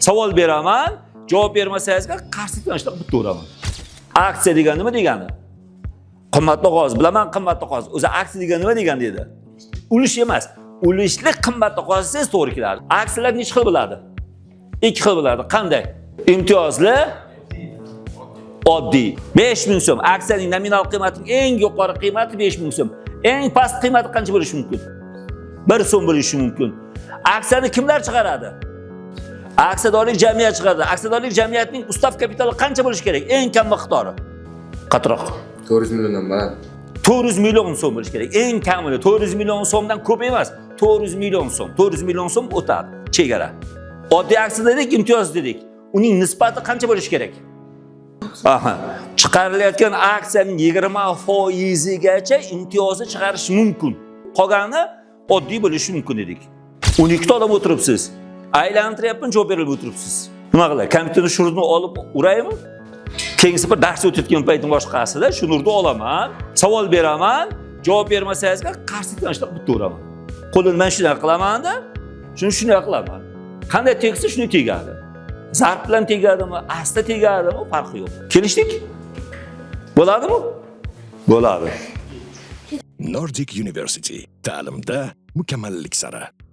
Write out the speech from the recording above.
Savol beraman, javob bermasangizga qarsakdan shunaqa bitta uraman. Aksiya degani nima degani? Qimmatli qog'oz, bilaman, qimmatli qog'oz. O'zi aksiya degani nima degani dedi? Ulush emas. Ulushli qimmatli qog'oz desangiz, to'g'ri keladi. Aksiyalar necha xil bo'ladi? Ikki xil bo'ladi. Qanday? Imtiyozli, oddiy. 5000 so'm. Aksiyaning nominal qiymatining eng yuqori qiymati 5000 so'm. Eng past qiymati qancha bo'lishi mumkin? 1 so'm bo'lishi mumkin. Aksiyani kimlar chiqaradi? Aksiyadorlik jamiyat chiqaradi. Aksiyadorlik jamiyatning ustav kapitali qancha bo'lishi kerak? Eng kam miqdori. Qattiqroq. 400 milliondan baland. 400 million so'm bo'lishi kerak. Eng kamini 400 million so'mdan ko'p emas. 400 million so'm. 400 million so'm o'tadi chegara. Oddiy aksiya dedik, imtiyoz dedik. Uning nisbati qancha bo'lishi kerak? Aha. Chiqarilayotgan aksiyaning 20 foizigacha imtiyozni chiqarish mumkin. Qolgani oddiy bo'lishi mumkin dedik. 12 ta odam o'tiribsiz. Aylantiryapman, javob berib o'tiribsiz. Nima qilay? Kompyuterni shnurni olib uraymi? Keyingi safar dars o'tayotgan paytim boshqasida shnurni olaman, savol beraman, javob bermasangizga qarsakdan shunaqa bitta uraman. Qo'lini mana shunday qilamanda, shuni shunday qilaman. Qanday tegsa, shunday tegadi. Zarb bilan tegadimi, asta tegadimi, farqi yo'q. Kelishdik? Bo'ladimi? Bo'ladi. Nordic University. Ta'limda mukammallik sari.